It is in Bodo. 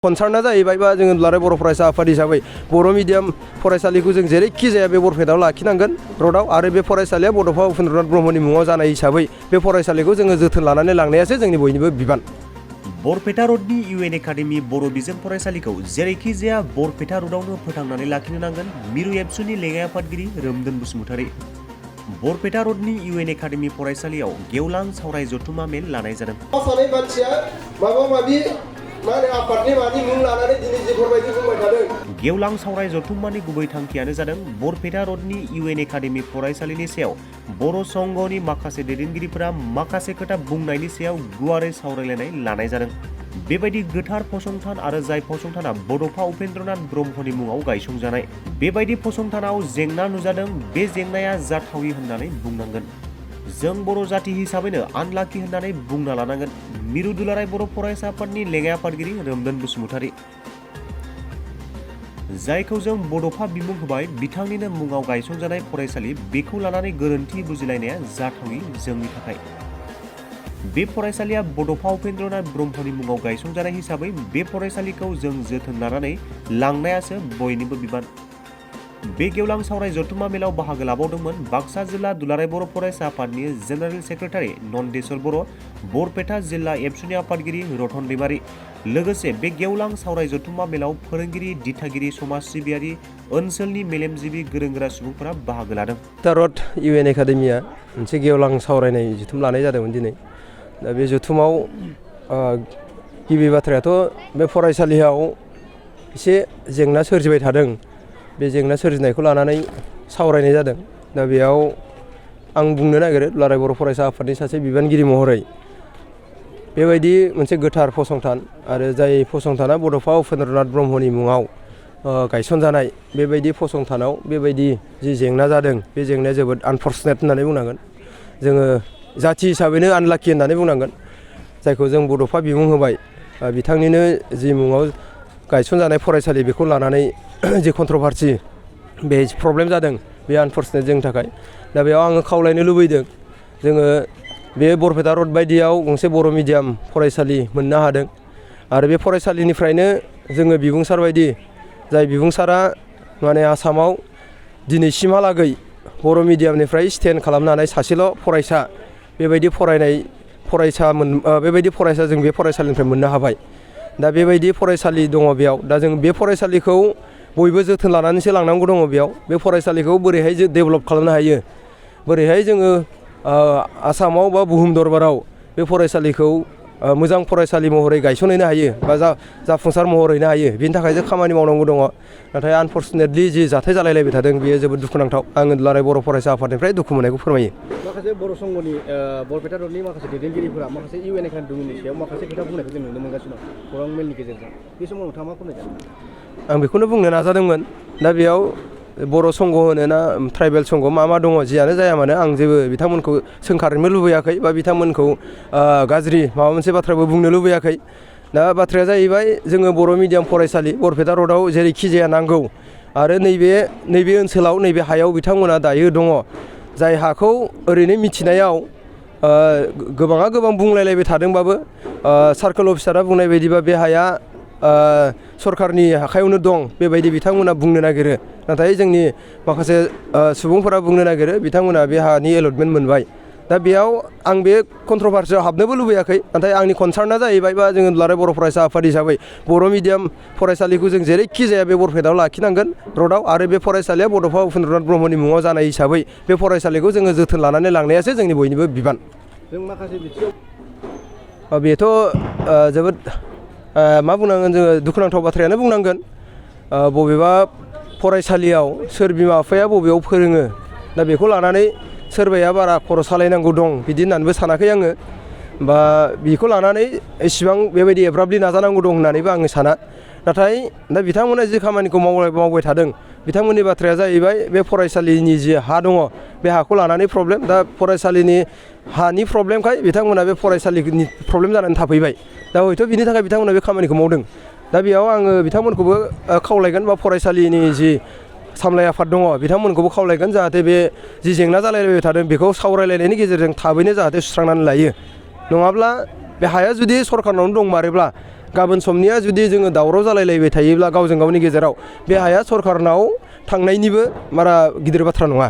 कनसार्नआ जाहैबायबा जोङो दुलाराय बर' फरायसा आफाद हिसाबै बर' मिडियाम फरायसालिखौ जों जेरैखि जाया बे बरपेटायाव लाखिनांगोन रडआव आरो बे फरायसालिया बड'फा उपेन्द्रनाथ ब्रह्मनि मुङाव जानाय हिसाबै बे फरायसालिखौ जोङो जोथोन लानानै लांनायासो जोंनि बयनिबो बिबान। बरपेटा रडनि इउएन एकाडेमि बर' बिजों फरायसालिखौ जेरैखि जाया बरपेटा रडआवनो फोथांनानै लाखिनो नांगोन मिरु एबसुनि लेङाइ आफादगिरि रोमदोन बसुमतारी। बरपेटा रडनि इउएन एकाडेमि फरायसालियाव गेवलां सावराय जथुमा मेल लानाय जादों। सानै मानसिया माबा माबि आफादनि मानि मुं लानानै दिनै जेफोरबायदि बुंबाय थादों। गेवलां सावराय जथुम्मानि गुबै थांखियानो जादों बरपेटा रडनि इउएन एकाडेमि फरायसालिनि सायाव बर' संघनि माखासे दैदेनगिरिफोरा माखासे खोथा बुंनायनि सायाव गुवारै सावरायलायनाय लानाय जादों। बेबायदि गोथार फसंथान आरो जाय फसंथाना बड'फा उपेन्द्रनाथ ब्रह्मनि मुङाव गायसंजानाय बेबायदि फसंथानाव जेंना नुजादों, बे जेंनाया जाथावि होननानै बुंनांगोन। जों बर' जाति हिसाबैनो आनलाखि होननानै बुंना लानांगोन। मिरु दुलाराय बर' फरायसा आफादनि लेङाइ आफादगिरि रोमदोन बसुमतारी। जायखौ जों बड'फा बिमुं होबाय बिथांनिनो मुङाव गायसंजानाय फरायसालि, बेखौ लानानै गोरोन्थि बुजिलायनाया जाथावि जोंनि थाखाय। बे फरायसालिया बड'फा उपेन्द्रनाथ ब्रह्मनि मुङाव गायसंजानाय हिसाबै बे फरायसालिखौ जों जोथोन लानानै लांनायासो बयनिबो बिबान। बे गेवलां सावराय जथुम्मा मेलाव बाहागो लाबावदोंमोन बाक्सा जिल्ला दुलाराय बर' फरायसा आफादनि जेनेरेल सेक्रेटारि नन्देस्वर बर', बरपेटा जिल्ला एबसुनि आफादगिरि रतन दैमारि। लोगोसे बे गेवलां सावराय जथुम्मा मेलाव फोरोंगिरि, दिथागिरि, समाज सिबियारि, ओनसोलनि मेलेमजिबि गोरों गोरा सुबुंफोरा बाहागो लादों। रड इउएन एकाडेमिया मोनसे गेवलां सावरायनाय जथुम लानाय जादोंमोन दिनै। दा बे जथुमाव गिबि बाथ्रायाथ' बे फरायसालियाव एसे जेंना सोरजिबाय थादों। बे जेंना सोरजिनायखौ लानानै सावरायनाय जादों। दा बेयाव आं बुंनो नागिरो दुलाराय बर' फरायसा आफादनि सासे बिबानगिरि महरै बेबायदि मोनसे गोथार फसंथान आरो जाय फसंथाना बड'फा उपेन्द्रनाथ ब्रह्मनि मुङाव गायसनजानाय बेबायदि फसंथानाव बेबायदि जि जेंना जादों बे जेंनाया जोबोद आनफर्चुनेट होननानै बुंनांगोन। जोङो जाथि हिसाबैनो आनलाखि होननानै बुंनांगोन। जायखौ जों बड'फा बिमुं होबाय बिथांनिनो जि मुङाव गायसनजानाय फरायसालि, बेखौ लानानै जि कन्ट्रभारसि बे प्रब्लेम जादों बे आनफर्चुनेट जोंनि थाखाय। दा बेयाव आङो खावलायनो लुबैदों जोङो बे बरपेटा रड बायदियाव गंसे बर' मिडियाम फरायसालि मोननो हादों आरो बे फरायसालिनिफ्रायनो जोङो बिबुंसार बायदि जाय बिबुंसारा आसामाव दिनैसिमहालागै बर' मिडियामनिफ्राय स्टेन्ड खालामनो हानाय सासेल' फरायसा, बेबायदि फरायसा जों बे फरायसालिनिफ्राय मोननो हाबाय। दा बेबायदि फरायसालि दङ बेयाव। दा जों बे फरायसालिखौ बयबो जोथोन लानानैसो लांनांगौ दङ बेयाव। बे फरायसालिखौ बोरैहाय डेभेलप खालामनो हायो, बोरैहाय जोङो आसामाव बा बुहुम दरबाराव बे फरायसालिखौ मोजां फरायसालि महरै गायसनहैनो हायो बा जाफुंसार महर हैनो हायो, बेनि थाखायसो खामानि मावनांगौ दङ। नाथाय आनफर्चुनेटलि जि जाथाय जालायलायबाय थादों बेयो जोबोद दुखुनांथाव। आङो दुलाराय बर' फरायसा आफादनिफ्राय दुखु मोननायखौ फोरमायो। माखासे बर' संघनि बरपेटा रडनि माखासे दैदेनगिरिफोरा माखासे इउएन एकाडेमिनि सायाव माखासे खोथा बुंनायखौ जों नुनो मोनगासिनो दं खौरां मेलनि गेजेरजों। बे समाव नोंथाङा मा फोरमायगोन? आं बेखौनो बुंनो नाजादोंमोन। दा बेयाव बर' संघ होनो ना ट्राइबेल संघ मा दङ, जियानो जाया मानो आं जेबो बिथांमोनखौ सोंखारिनो लुबैयाखै बा बिथांमोनखौ गाज्रि माबा मोनसे बाथ्राबो बुंनो लुबैयाखै। दा बाथ्राया जाहैबाय जोङो बर' मिडियाम फरायसालि बरपेटा रडआव जेरैखि जाया नांगौ आरो नैबे ओनसोलाव नैबे हायाव बिथांमोना दायो दङ। जाय हाखौ ओरैनो मिथिनायाव गोबाङा गोबां बुंलायलायबाय थादोंबाबो सार्कोल अफिसारा बुंनाय बायदिबा बे हाया सरकारनि आखायावनो दं बेबायदि बिथांमोना बुंनो नागिरो। नाथाय जोंनि माखासे सुबुंफोरा बुंनो नागिरो बिथांमोना बे हानि एलटमेन्ट मोनबाय। दा बेयाव आं बे कन्ट्रभारसियाव हाबनोबो लुबैयाखै। नाथाय आंनि कनसार्नआ जाहैबायबा जोङो दुलाराय बर' फरायसा आफाद हिसाबै बर' मिडियाम फरायसालिखौ जों जेरैखि जाया बे बरपेटायाव लाखिनांगोन रडआव आरो बे फरायसालिया बड'फा उपेन्द्रनाथ ब्रह्मनि मुङाव जानाय हिसाबै बे फरायसालिखौ जोङो जोथोन लानानै लांनायासो जोंनि बयनिबो बिबान। जों माखासे बिथिङाव बेथ' जोबोद मा बुंनांगोन, जोङो दुखुनांथाव बाथ्रायानो बुंनांगोन। बबेबा फरायसालियाव सोर बिमा बिफाया बबेयाव फोरोङो, दा बेखौ लानानै सोरबाया बारा खर' सालायनांगौ दं बिदि होननानैबो सानाखै आङो। बा बेखौ लानानै इसिबां बेबायदि एब्राबलि नाजानांगौ दं होननानैबो आङो साना। नाथाय दा बिथांमोना जि खामानिखौ मावबाय थादों, बिथांमोननि बाथ्राया जाहैबाय बे फरायसालिनि जि हा दङ बे हाखौ लानानै प्रब्लेम। दा फरायसालिनि हानि प्रब्लेमखाय बिथांमोना बे फरायसालिनि प्रब्लेम जानानै थाफैबाय। दा हयथ' बिनि थाखाय बिथांमोना बे खामानिखौ मावदों। दा बेयाव आङो बिथांमोनखौबो खावलायगोन बा फरायसालिनि जि सामलाय आफाद दङ बिथांमोनखौबो खावलायगोन जाहाथे बे जि जेंना जालायबाय थादों बेखौ सावरायलायनायनि गेजेरजों थाबैनो जाहाथे सुस्रांनानै लायो। नङाब्ला बे हाया जुदि सरकारनावनो दंमारोब्ला गाबोन समनिया जुदि जोङो दावराव जालायलायबाय थायोब्ला गावजों गावनि गेजेराव बे हाया सरखारनाव थांनायनिबो बारा गिदिर बाथ्रा नङा।